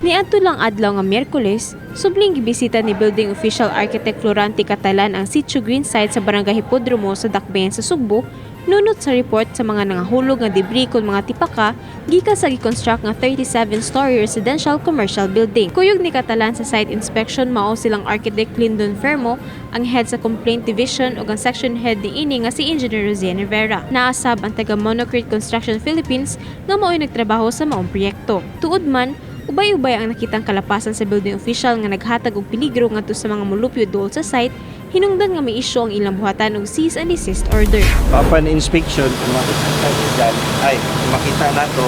Niadto lang adlaw nga Miyerkules, subling gibisita ni building official Architect Florante Catalan ang Sitio Greenside sa Barangay Hipodromo sa Dakbayan sa Sugbo, nunot sa report sa mga nangahulog nga debris kon mga tipaka gikan sa giconstruct nga 37-story residential commercial building. Kuyog ni Catalan sa site inspection mao silang Architect Lyndon Fermo, ang head sa complaint division ug ang section head niini nga si Engineer Rosian Rivera. Naa sab ang taga Monocrete Construction Philippines nga mao'y nagtrabaho sa maong proyekto. Tuod man, ubay-ubay ang nakitang kalapasan sa building official nga naghatag og peligro ngadto sa mga molupyo duol sa site, hinungdan nga may isyu ang ilang buhatan og cease and desist order. Upon inspection, kung makita natin dyan, ay, kung makita nato,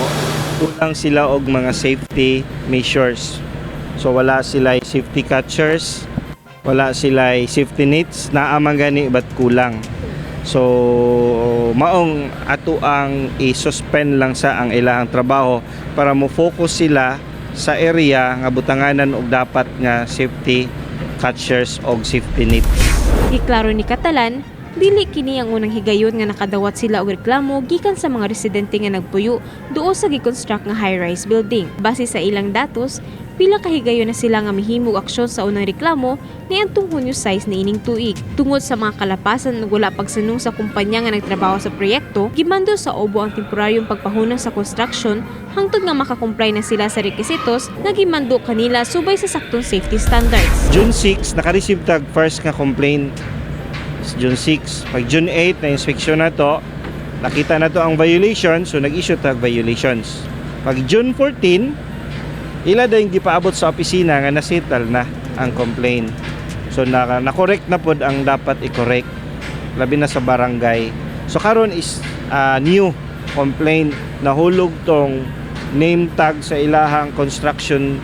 kulang sila og mga safety measures. So wala sila safety catchers, wala sila safety nets, naa man gani but kulang. So maong ato ang i-suspend lang sa ang ilahang trabaho para mo focus sila sa area nga butanganan og dapat nga safety catchers og safety nets. Giklaro ni Catalan, dili kini ang unang higayon nga nakadawat sila og reklamo gikan sa mga residente nga nagpuyo duol sa giconstruct nga high-rise building. Base sa ilang datos, pila ka higayon na sila nga mihimog aksyon sa unang reklamo niadtong Hunyo 6 niining tuig. Tungod sa mga kalapasan ug wala pagsanong sa kumpanya nga nagtrabaho sa proyekto, gimando sa OBO ang temporaryong pagpahunang sa construction hangtod nga makakomply na sila sa rekisitos nga gimando kanila subay sa saktong safety standards. June 6, naka-receive tag first nga complaint. June 6. Pag June 8, na inspection na to, nakita na to ang violation, so nag-issue tag violations. Pag June 14, ila din gipaabot sa opisina nga nasettle na ang complaint. So na-correct na pod ang dapat i-correct, labi na sa barangay. So karon is new complaint, nahulog tong name tag sa ilahang construction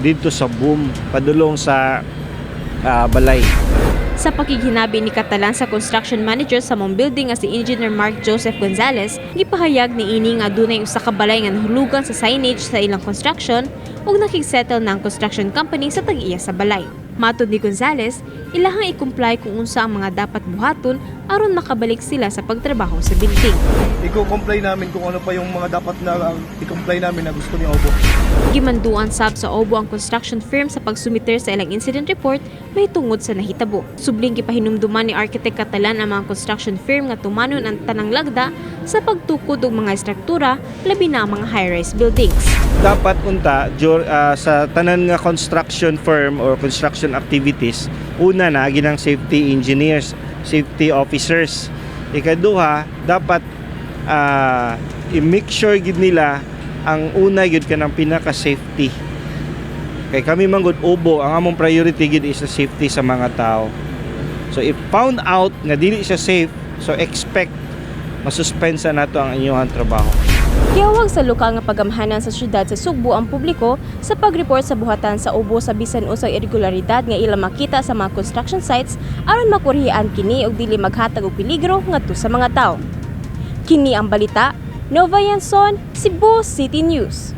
dito sa boom padulong sa balay. Sa pakighinabi ni Catalan sa construction manager sa maong building nga si Engineer Mark Joseph Gonzalez, gipahayag ni ini nga adunay usa ka balay nga nahulugan sa signage sa ilang construction ug nakigsettle na ang construction company sa tag-iya sa balay. Matod ni Gonzalez, ilahang i-comply kung unsa ang mga dapat buhaton aron makabalik sila sa pagtrabaho sa building. I-comply namin kung ano pa yung mga dapat na i-comply namin na gusto ni OBO. Gimanduan sab sa OBO ang construction firm sa pagsumiter sa ilang incident report mahitungod sa nahitabo. Subling gipahinumduman ni Architect Catalan ang mga construction firm nga tumanon ang tanang lagda sa pagtukod og mga istruktura, labi na ang mga high-rise buildings. Dapat unta sa tanan nga construction firm or construction activities, una na ginang safety engineers, safety officers. Ikaduha, dapat i-make sure gid nila ang una gyud kanang pinaka safety. Kay kami man gud OBO, ang among priority gid is the safety sa mga tao. So if found out nga dili siya safe, so expect masuspend sa nato ang inyong trabaho. Giawag sa lokal nga pagamhanan sa syudad sa Sugbo ang publiko sa pag-report sa buhatan sa OBO sa bisan unsang irregularidad nga ilang makita sa mga construction sites aron makurhian kini og dili maghatag og peligro ngadto sa mga tawo. Kini ang balita, Nova Yanson, Cebu City News.